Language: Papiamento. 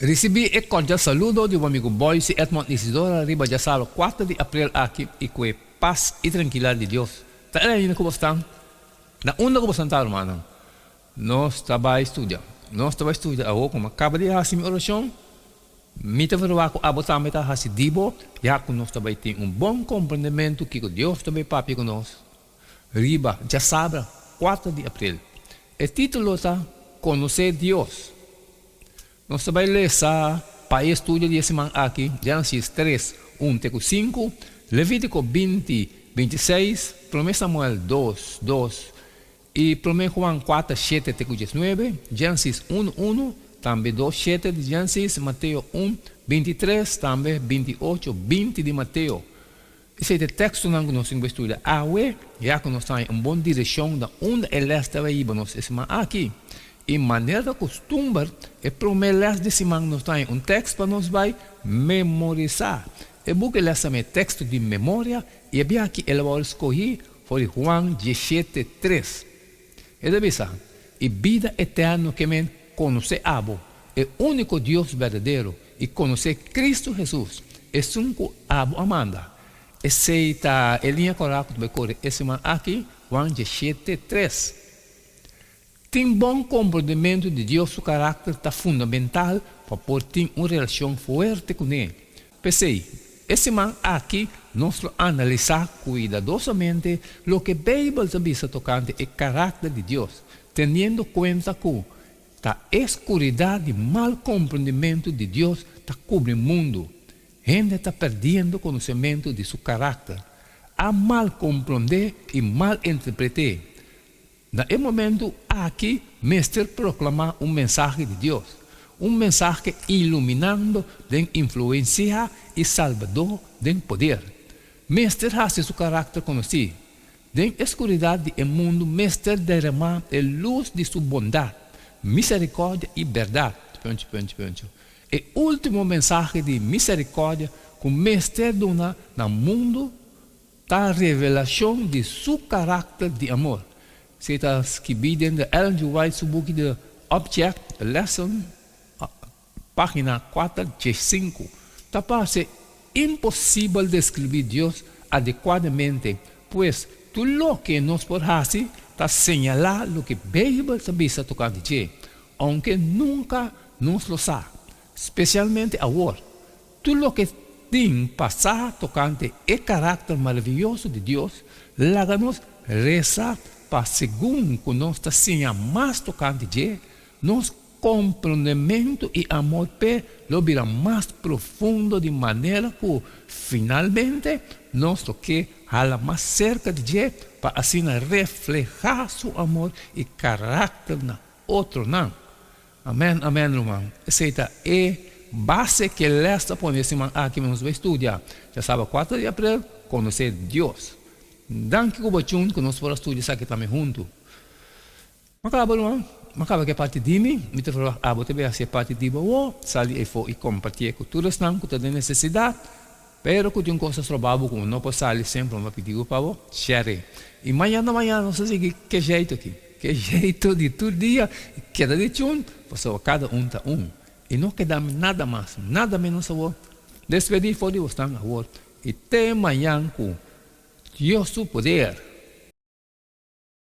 Risibí e kordial saludo di bo amigu Boyce Edmond Isidora riba djasabra kuater di aprel aki i ku e pas i trankilidat di Dios ta el ainda ku bo stan na unda ku bo stan ta rumannan. Nos ta bai studia. Nos ta bai studia awor ku mi a kaba di hasi mi orashon. Mi ta verwagt ku abo tambe ta hasi di bo ya ku nos ta bai tin un bon komprendementu kiko Dios ta bai papia ku nos riba djasabra kuater di aprel. E título ta Konosé Dios. Nos ta bai lesa pa e estudio di e siman aki, Génesis tres, un te ku sinku, Levítiko 20, 26, Promé Samuel 2, 2 i Promé Juan 4, 7 te ku 19, Génesis 1, 1, tambe 2, 7 di Génesis, Mateo 1, 23, tambe 28, 20 di Mateo. Esei ta e tekstonan ku nos tin ku bai studia awe, ya ku nos ta haña un bon direkshon na unda e lès ta bai hiba nos e siman aki. I manera ta kustumber, e promé lès di siman nos ta haña un tèkst pa nos bai memorisá. E buki lès ta mei Teksto di Memoria i e biaha aki el a wòrdu skohí for di Juan 17, 3. E ta bisa, I bida eterno ke men konosé abo, e úniko Dios berdadero, i konosé Kristu Hesus, esun ku abo a manda. Esei ta e liña kòrá ku ta bai kore e siman aki, Juan 17, 3. Tin bon komprondementu di Dios su karakter ta fundamental pa por tin un relashon fuerte kuné. P'esei, e siman aki nos lo analisá kuidadosamente loke Beibel ta bisa tokante e karakter di Dios, teniendo kuenta ku ta e skuridat di mal komprondementu di Dios ta kubri mundu. Hende ta perdiendo konosementu di su karakter, a mal komprondé i mal interpret'é. Na e momentu aki mester proklamá un mensahe di Dios, un mensahe iluminando den influensia i salbadó den poder. Mester hasi su karakter konosí. Den e skuridat di e mundu mester deramá e lus di su bondat, miserikòrdia i bèrdat. Punto, punto, punto. E último mensahe di miserikòrdia ku mester duna na mundu Ta revelashon di Su karakter di amor. Esei ta skibí den de Ellen G. White su buki The Object Lesson, página 415. Ta parse imposibel deskribí Dios adekuadamente, pues tur loke nos por hasi ta señalá loke Beibel ta bisa tokante dje, ounke nunka nos lo sa, spesialmente awor. Tur loke tin pasá tokante e karakter maravioso di Dios, laga nos resa pa segun ku nos ta siña mas tokante dje, nos komprondementu i amor p'e lo bira mas profundo di manera ku finalmente nos lo ke hala mas serka di dje pa asina reflehá su amor i karakter na otronan. Amen amen ruman esey ta e base ke les ta pone e siman aki nos bai studia djasabra 4 di april konosé Dios danki ku bo chun ku nos por a studia esaki tambe huntu ma kaba ruman ma kaba ke parti di mi mi ta verwagt abo ta bai hasi e parti di bo awo sali eyfo i kompartié ku tur esnan ku ta den nesesidat pero ku tin un kos ta stroba bo ku no por sali semper mi a pidi bo pa bo share i mañana mañana nos ta sigui ke jeito aki. Ke jeito di tur dia keda di chun, pasobra kada un ta un, i no keda nada mas, nada menos awor. Despedí for di bosnan awor i te mañan ku Dios su poder.